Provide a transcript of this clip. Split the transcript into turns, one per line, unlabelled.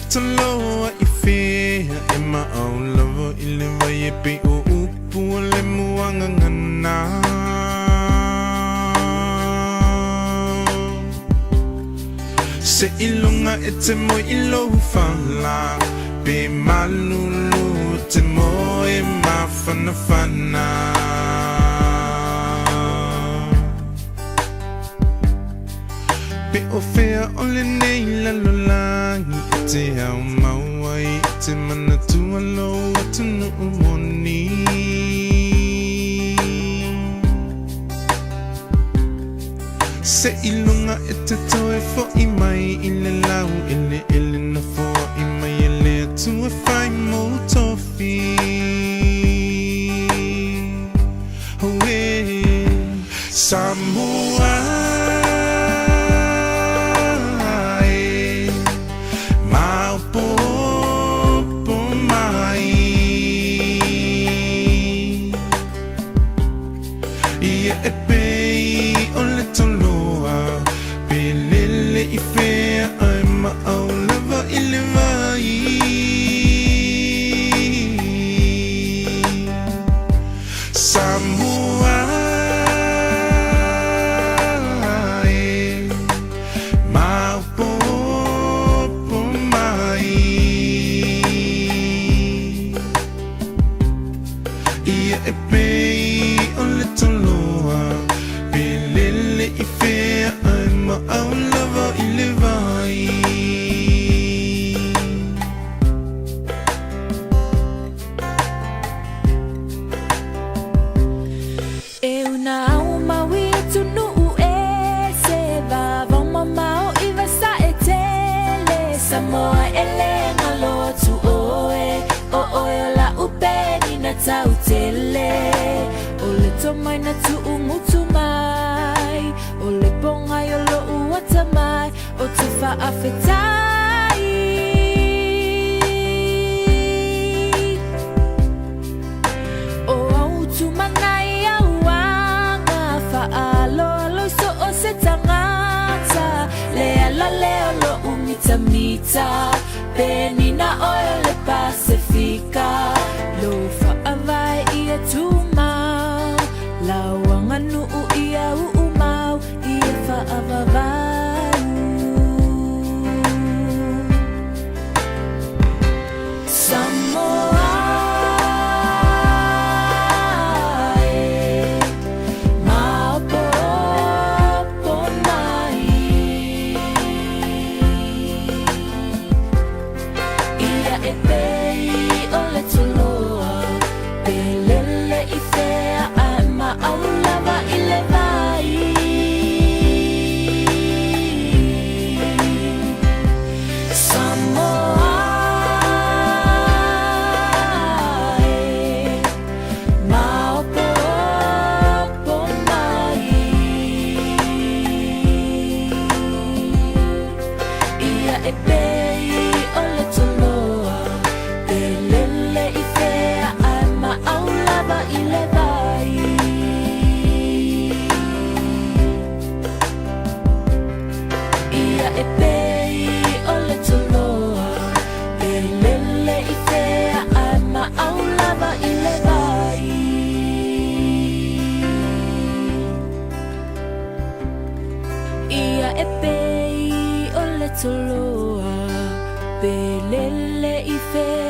toloa i fea e maau lava i le vai e pei o upu o le muagagana. Seiloga e te moe i lou fala, pe malulu e te moe mafanafana. Pe o fea o lenei lalolagi e te ao mau ai i te manatua lou atunuu moni. Seiloga e te toe fo'i mai i le laueleele na foai mai e le Atua e fai mou tofi. Auē, Samoa e, maopoopo mai. Ia e pei o le toloa, pe lele i fea ae maau lava i le vai. Samoa e, maopoopo mai. Ia e pei o le toloa, pe lele i fea ae maau lava i le vai.
E una au mau i atunuu e se vavao mamao i vasae tele Samoa e le galo atu oe o oe o la'u penina tau tele O le tomai na tu'ugutu mai o le pogai o lo'u atamai O te faafetai. O au tumanai au aga faaaloalo i so o se tagata Le ala lea o lo'u mitamita Penina oe o le Pasefika Lou faavae ia tumau Lau aganuu ia uumau ia faavavau. Samoa e, maopoopo mai. Ia e pei o le toloa, pe lele i fea ae maau lava i le vai. Samoa e, maopoopo mai. Ia e pei o le toloa, pe lele i fea ae maau lava i le vai. Ia e pei o le toloa, pe lele i fea ae maau lava i le vai. Ia e pei o le toloa, pe lele i fea.